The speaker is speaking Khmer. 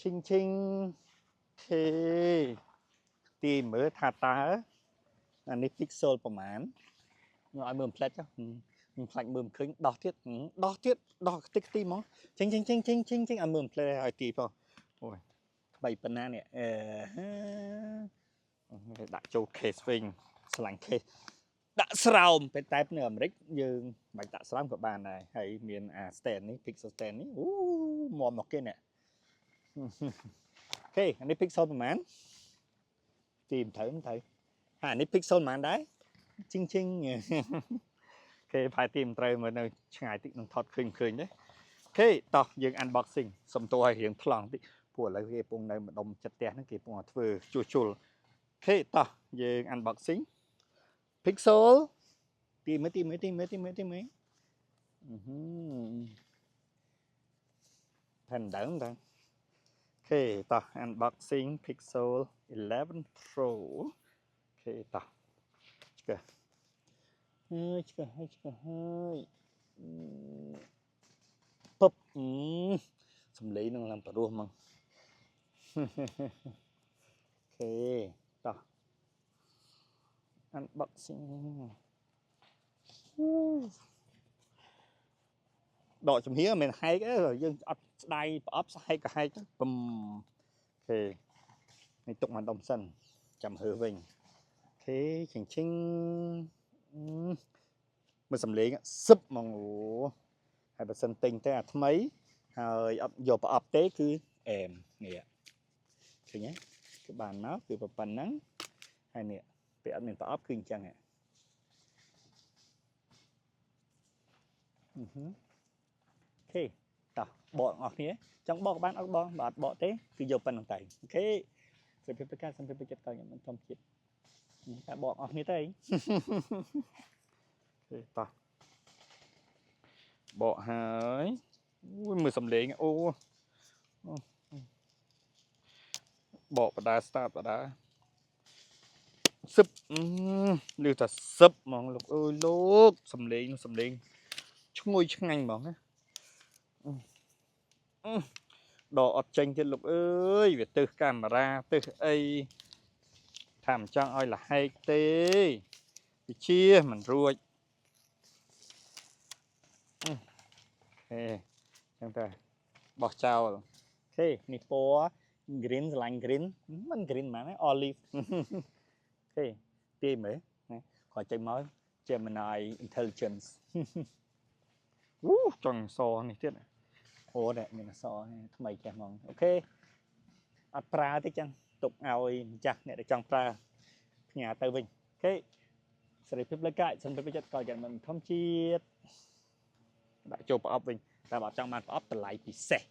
ឈិងឈិងខេទីមើលថាតើអានេះ pixel ប្រហែលខ្ញុំឲ្យមើលផ្លែតចុះខ្ញុំខ្លាចមើលមិនឃើញដោះទៀតដោះទៀតដោះខ្ទេចខ្ទីហ្មងចេញចេញចេញចេញចេញចេញឲ្យមើលផ្លែតឲ្យទីផងអូយថ្មីប៉ុណ្ណានេះអឺដាក់ចូល case វិញស្លាញ់ case ដាក់ស្រោមពេលតែនៅអាមេរិកយើងមិនបាច់ដាក់ស្រោមក៏បានដែរហើយមានអា stand នេះ pixel stand នេះអូមមកគេនេះ OK អានេះ pixel ប្រហែលទីមិនត្រូវមិនត្រូវហើយអានេះ pixel ប្រហែលដែរជីងជីង គេផាយទីមិនត្រូវមើលនៅឆ្ងាយតិចនឹងថតឃើញឃើញទេ OK តោះយើង unboxing សុំទោសឲ្យរៀងប្លង់តិចព្រោះឥឡូវគេកំពុងនៅម្ដុំចិត្តផ្ទះហ្នឹងគេកំពុងតែធ្វើជួសជុល OK តោះយើង unboxing pixel ទីមើលទីមើលទីមើលទីមើលទីមើលអឺហឺផែនដឹងតើ OK តោះ unboxing Pixel 11 Pro OK តោះឆ្កឹះហើយឆ្កឹះហើយឆ្កឹះហើយពឹបសំឡេងនឹងឡើងប្រុសហ្មង OK តោះ unboxing អូដកជំហៀងមិនមែនហែកទេយើងអត់ស្ដាយប្រអប់ហែកក៏ហែកទៅពឹម OK នេះទុកមកដុំសិនចាំហើវិញ OK ឈិងឈិងមើលសំឡេងសឹបហ្មងអូហើយបើសិនទិញទៅអាថ្មីហើយអត់យកប្រអប់ទេគឺអែមនេះឃើញទេគឺបានមកគឺប៉ុណ្ណឹងហើយនេះពេលអត់មានប្រអប់គឺអញ្ចឹងហ៎អឺហឺ OK តោះបកទាំងអស់គ្នាចង់បកបានអត់បងបើអត់បកទេគឺយកប៉ុណ្្នឹងតែ OK សម្រាប់ប្រការសម្រាប់ចិត្តកខ្ញុំមិនធំជាតិតែបកអស់គ្នាទៅ OK តោះបកហើយអូយមើលសំឡេងអូបកបដា start បដាសឹបឮថាសឹបហ្មងលោកអើយលោកសំឡេងសំឡេងឈ្ងុយឆ្ងាញ់ហ្មងណាដកអត់ចេញទៀតលោកអើយវាទើសកាមេរ៉ាទើសអីថាមិនចង់ឲ្យលហែកទេវិជាមិនរួច OK ចឹងតែបោះចោល OK នេះពណ៌ green ស្រឡាញ់ green មិន green ហ្មង olive OK ទាយមើលណាគាត់ចេញមក Gemini Intelligence អូចង់សនេះទៀតអូនេះមានអសថ្មីចេះហ្មង OK អត់ប្រើទេចឹងទុកឲ្យម្ចាស់អ្នកដែលចង់ប្រើផ្ញើទៅវិញ OK សេរីភាពលើកាយសន្តិភាពចិត្តក៏យ៉ាងមិនធំជាតិដាក់ចូលប្រអប់វិញតែបើចង់បានប្រអប់តម្លៃពិសេស។